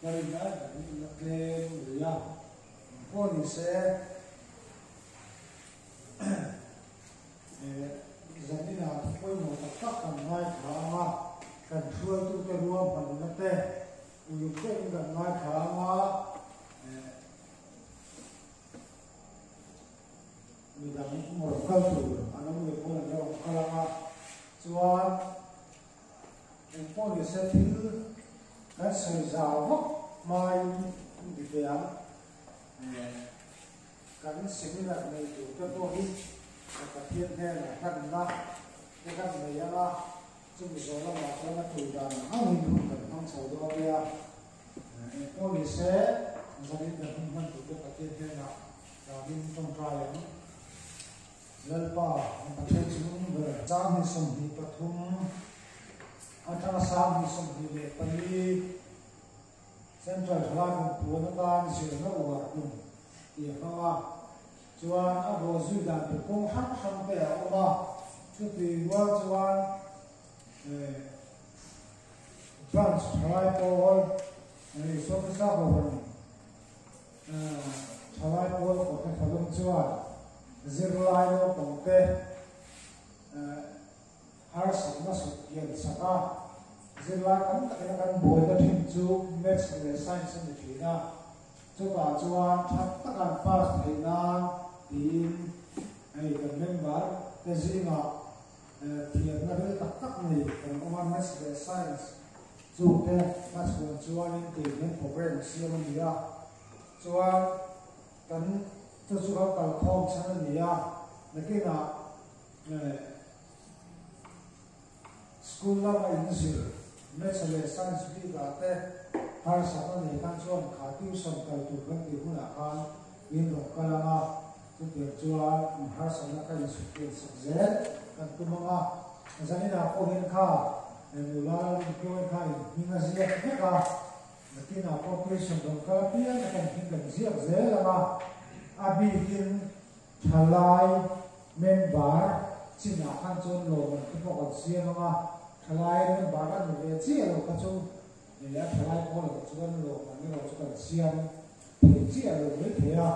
Ka rin lai kan la tlem rih a, engpawh ni se zaninah thu pawimawh tak tak kan ngaithla ang a, kan hruaitute ruahmanna te uluk deuhin kan ngaithla ang a, midang rawn kal tur an awm leh pawn an lo rawn kal ang a, chuan Engpawh ni se thil kan sawi zau vak hmain ti ve ang. Kan seminar nei tur te pawh hi Pathian hnenah hlanna te kan nei ang a, chumi zawh lamah chuan a tul dan ang angin hun kan hmang chho dawn nia. Engpawh ni se zanin kan hun hman tur te Pathian hnenah danin tawngtai ang. Lalpa, Pathian chung ber 2023 atanga 2024 Central Thalai Kumpuan atan zirna uar tum tih a hmang a, chuan a bawh zui dan tur kawng hrang hrang te a awm a, chuti rual chuan Branch Thalai Pawl Isua Krista Kohhran Thalai pawl kawhte thalum chuan zirlai naupangte harsatna sut kian sak a, zirlai tam takin a kan buaina thin chu Maths leh Science a ni thin a, chutah chuan tha taka an pass theih nan tiin hei kan member te zingah thiamna ril tak tak nei kan awm a, Maths leh Science Chungte hmachhuan chuanin kei hian program siam a ni a, chuan kan chu chu kan kalkhawm chhan a ni a, nakinah school lama inzir Maths leh Science bikah te harsatna nei khan chuan kha tuition kal tur kan tih hunah khan in rawn kal ang a, chutiang chuan in harsatna kha insukpian sak zel kan tum ang a, zaninah pawh hian kha Nula rinkuai kha in hming a ziak vek a, nakinah pawh tuition rawn kal apiang te kan hming kan ziak zel ang a, a bikin thalai member chinah khan chuan lawmman te pawh kan siam ang a, thalai member a ni ve chiah lo kha chu a thalai pawl ang chuan lawmman erawh chu kan siam thei chiah lo mai thei a,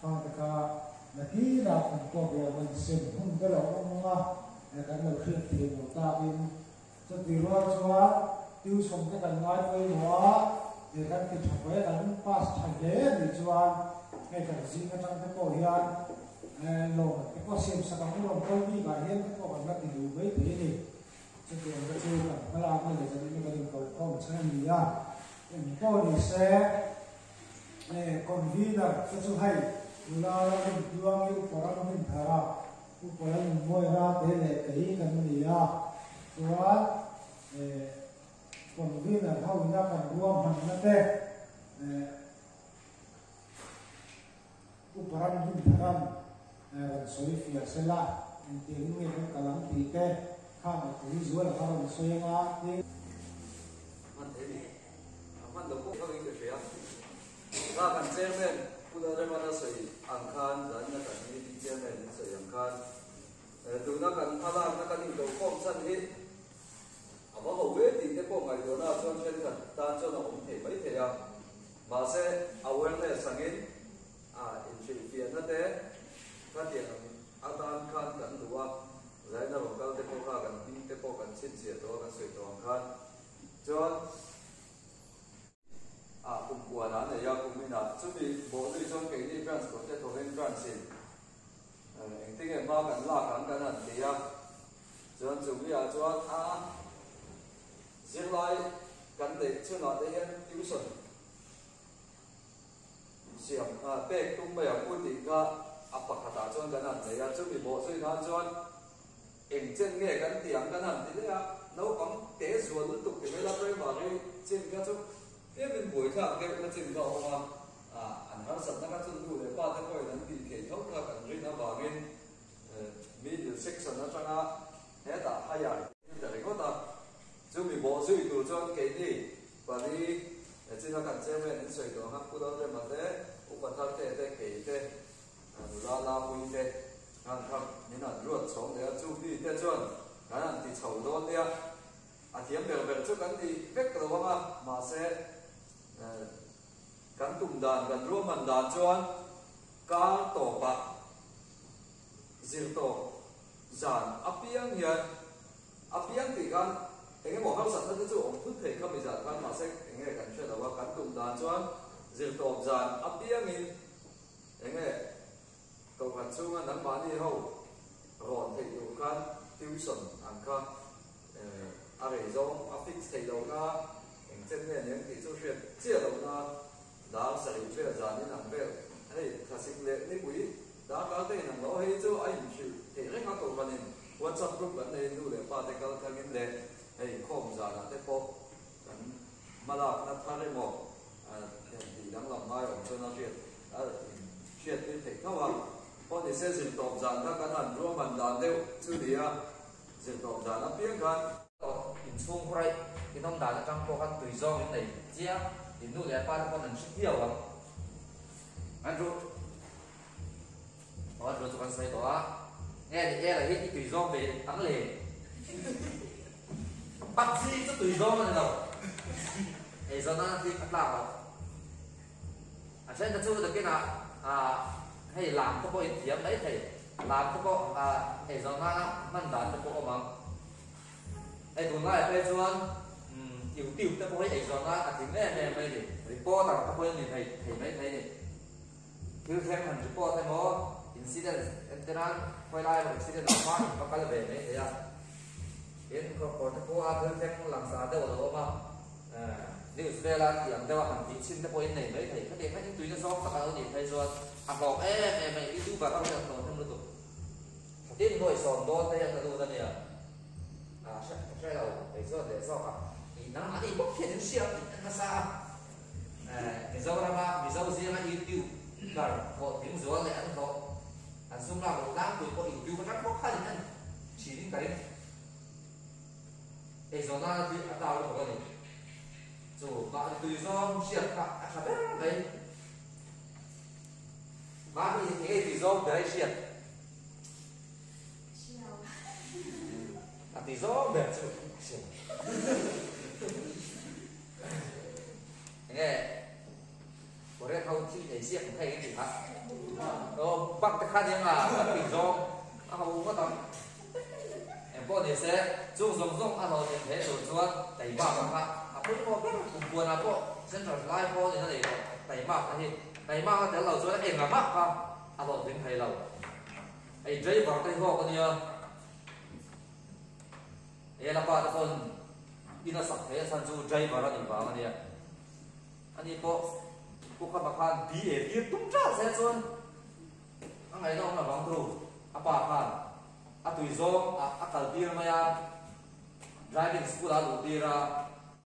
fate kha nakinah kan tawk lawmman sem hun te lo awm ang a. Kan lo hriat thei lo takin chuti rual chuan tuition te kan ngai pawimawh a, he kan ti tha pawh e, kan pass tha hle a nih chuan hei kan zing atang te pawh hian loan te pawh siam sak ang u rawn kal bik ah hian te pawh kan la ti duh mai thei a ni. Chutiang te chu kan hmalakna leh kan in kan inkalkhawm chhan a ni a, engpawh ni se convener te chu hei nula ram intluang i upa ram hmun thar a, Upa la nunmawi rate leh kei kan ni a, chuan convener ho ina kan ruahmanna te Upa ram hmun tharan rawn sawi fiah sela, engtiangin nge kan kal ang tih te khang a pui zual anga rawn sawi anga tin. Hman thei ni. A hman lo pawh kha in ka hria. Kha kan chairman Pu Lalremana sawi ang khan zanina kan meeting chairman in sawi ang khan tuna kan hmalakna kan inkokhawm chhan hi a va ho ve tih te pawh ngaihtuahna ah chuan thenkhat tan chuan a awm thei mai thei a, mahse awareness angin a inhrilhfiahna te khatiang ang atan khan kan duh a, zaina rawn kal te pawh kha kan hming te pawh kan chhinchhiah tawh a kan sawi tawh ang khan chuan. Ah kum puan a nei a kum inah chumi bawhzui chuan keini branch kawt te thawveng branch in engtinge hma kan lak ang kan han ti a, chuan chumi ah chuan a zirlai kan neih chhunah te hian tuition siam pek tum mai ang u tih kha a pakhat ah chuan kan han nei a, chumi bawhzui nan chuan Eng chen nge kan ti ang kan han ti leh a, naupang te zual lutuk ti mai la primary chin kha chu tlemin buaithlak deuh na chin kha a awm a, ah an harsatna kha chu nu leh pa te pawhin an tih theih tho kha kan rin avangin middle section atanga hetah higher ti ta ringawt a, chumi bawh zui tur chuan keini pali china kan chairman in sawi tawh ang a, Pu Lalrema te, Upa Tharte te, kei te, Nula Lapui te khan kha min han ruat chhawng leh a, chu mi te chuan kan han ti chho dawn nia, a thiam ber ber chu kan ni vek lo ang a, mahse Kan tum dan, kan ruahman dan chuan kar tawpah zir tawp zan apiang hian apiang tih khan eng emaw harsatna te chu awm thut thei kha mi zan khan mahse eng nge kan hre lo a, kan tum dan chuan zir tawp zan apiangin eng nge Kohhran chhunga nangmahni ho rawn theih duh khan tuition ang kha a rei zawng a fix theih lohna eng chen nge ni ang tih chu hriat chiah lohna dar sarih vel zan in ang vel hei thlasik leh nipui darkar te in ang lo hei chu a inhrilh theih reng a kohhran in WhatsApp group kan nei nu leh pa te kal thlangin leh hei khawm zanah te pawh kan hmalakna thar emaw tih danglam ngai awm chuan a hriat a hriat tir theih tho a, pawh ni se zirtawp zan kha kan han ruahman dan deuh chu ni a, zirtawp zan apiang khan. Tawh inchhung khawraih inawm dan atang pawh khan tui zawng in nei chiang, in nu leh pa te pawn an hre viau ang. Andrew, aw Andrew chu kan sawi tawh a, nge ni ela hi i tui zawng ve ang le? PUBG chu tui zawng a ni lo, eizawn nana tui a tlak lo. A then te chu nakinah hei lam te pawh in thiam mai thei, lam te pawh eizawn nana hman dan te pawh awm ang. Hei tunlaiah phei chuan YouTube te pawh hi eizawn nan a tling em em mai ni, reporter te pawhin ni thei thei mai thei ni. Thil thleng han report emaw incident entir nan khawi lai emaw incident awm a in va kal ve mai thei a. Tin, kawr te pawh a thil thleng langsar deuh a lo awm a. News vela tih ang deuha han tih chhin te pawhin nei mai thei. Khatiang khan intuina zawng tak a lo nih phei chuan a hlawk em em a, YouTuber ho hian an hlawh hnem lutuk. Thlatin nuai sawm dawn te hian ka lut a nia. A hre ka hre lo, kei chuan leh zawk a ih nang ani bawk hian in hria tih ka nasa a. Mizorama Mizo zinga YouTuber hlawhtling zual leh an hlawh an sum lak loh tlangpui pawh YouTube atang bawk khan in en thin in ka ring. Eizawn nana tui a tar lutuk a ni. Chu mahni tui zawng hriat kha a tha ber mai. Mahni engei tui zawng ber i hriat? A tui zawng ber chu a hriat. Enge Korean ho thil ei siak ang kha eng tih kha? Aw bak te kha nia nga a tui zawng a ho ngawt ang. Eng pawh ni se chung zawng zawng a hlawhtlin theih tur chuan taimak ang kha a pawimawh ber kum puanah pawh central lai pawn in a nei tawh taimak a hi. Taimak a tel lo chuan eng lamah kha a hlawhtling thei lo. Hei driver te hi hlawk a nia. He lapa te pawn in a sak theih a chhan chu driver a nih vang a nia. Ani pawh Pu Khama khan BA tir tum ṭal se chuan a ngaihna awm lo vang thu. A pa khan a tui zawng a a kal tir mai a, driving school ah a luh tir a.